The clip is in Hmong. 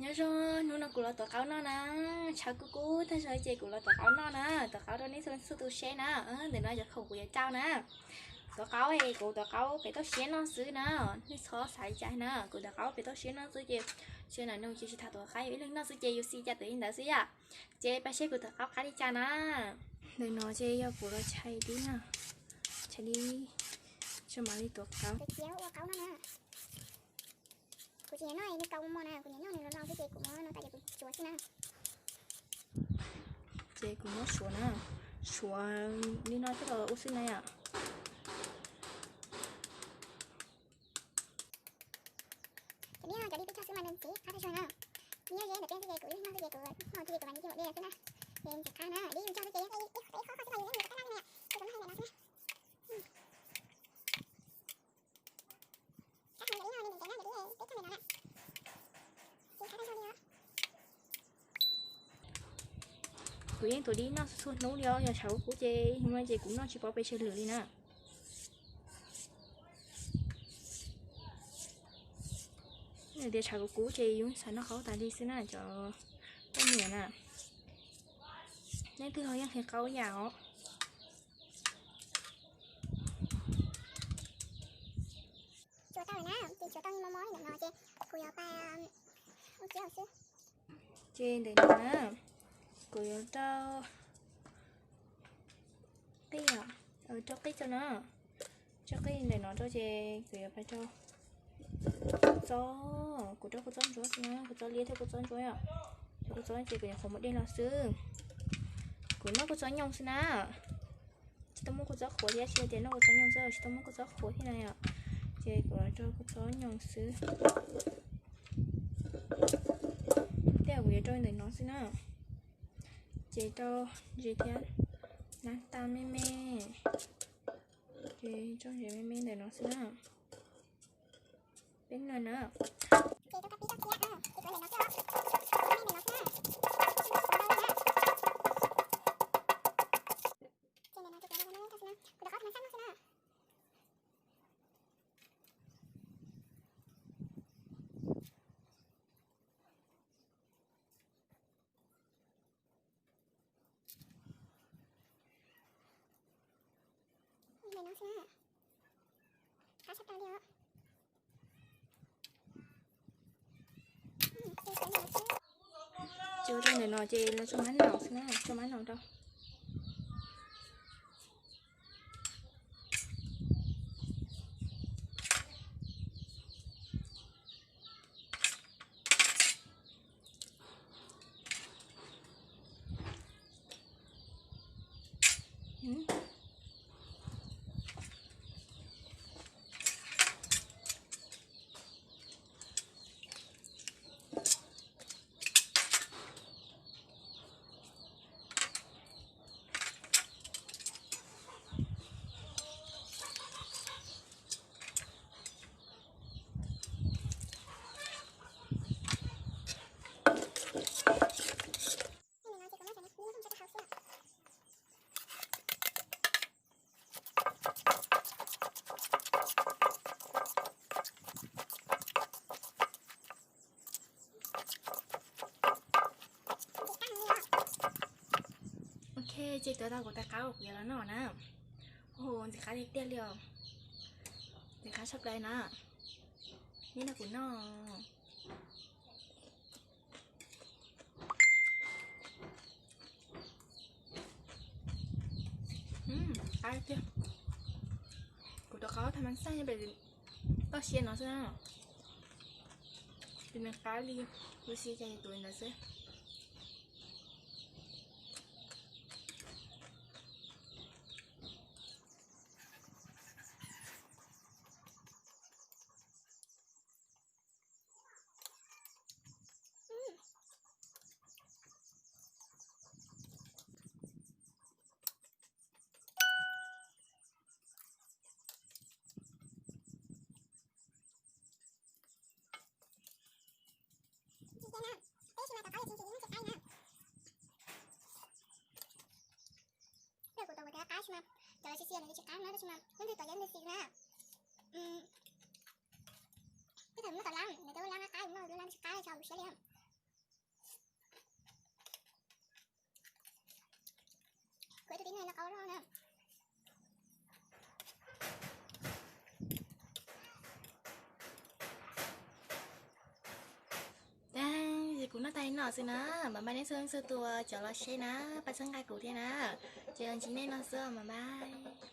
Nyob zoo, hnub no kuv los tuav qaub noj na. Tshav kub kub tag zog ces kuv los tuav qaub noj na, tuav qaub rau nej txhua leej txhua tus seb na. Ntawm no cov khoom kuv yuav rau na. Tuav qaub es kuv tuav qaub pem toj siab noj xwb na. Nej txhob xav li cas na, kuv tuav qaub pem toj siab noj xwb ces tsis na, nug ces tsis tham tuav qaub, yus ib leeg noj xwb ces yus xav cas tuav li ntawd xwb yom. Ces peb seb kuv tuav qaub qab li cas na. Ntawm no ces yog kuv los tshais dib na, tshais dib tso mam li tuav qaub. Kuv tsis nyiam noj nws kaus mos na, kuv nyiam noj nws los laus xwb ces kuv muab no tas ces kuv tsuav xwb na. Ces kuv muab suav na, suav li no coj los ua xwb na yom. Cov dib no cov dib peb cog xwb mas nws ntxim qab tag zog na. Nyob ze ntawm peb xwb ces kuv ib leeg noj xwb ces kuv noj xwb ces kuv mam li ua dej xwb na. Ces ntxim qab na, dib yus cog xwb ces ib qho ib qho xwb mas yus yeej mus rov qab laj li na. Ces kuv noj li ntawm no xwb na. Kuv yeej tuav dib noj txhua hnub li os, yog tshav kub kub ces hnub no ces kuv noj tsis paub pes tsawg lwm li na. Tias tshav kub kub ces yus xav noj qaub tas li xwb na cov poj niam na. Leej twg ho yeej hliv qaub yam os. Tsuav tau lawm na, ces tsuav tau li mos mos li ntawm no ces kuv yuav pais ua ciav xwb. Ces ntawm no na, kuv yuav rau qij, rau qij rau na, rau qij ntawm no rau ces kuv yuav pais rau kua txob, kuv rau kua txob ntsuab xwb na, kua txob liab thiab kua txob ntsuab yom. Rau kua txob ces kuv nyuam qhuav muab dej los xwb. Kuv noj kua txob nyoos xwb na, tsis tau muab kua txob qhuav thiab, tsis hais tias noj kua txob nyoos xwb tsis tau muab kua txob qhuav thiab na yom. Ces kuv rau kua txob nyoos xwb. Tej zaum kuv yuav rau ntawm no xwb na. Ces rau ntses thiab nab tas me me. Ces rau ntses me me ntawm no xwb na. Peb no na. Ces ua rau ntawm no ces los rau mab naus xwb na, rau mab naus rau. Ok, ces tuav tau kuv tais qaub kuv yuav los noj na. Ua ntxim qab tiag tiag li os. Ntxim qab tshaj plaws na. Neb nrog kuv noj. Qab tiag. Kuv tuav qaub tha mas xaj nyob pem toj siab no xwb na. Ces nws qab li, kuv xav cas tuav ntawd xwb. Tag, ces kuv noj tag li no xwb na. Mas npaj nej txhua leej txhua tus cov los saib na, pab txhawb nqa kuv thiab na. Ces los ntsib nej no xwb, mas npaj.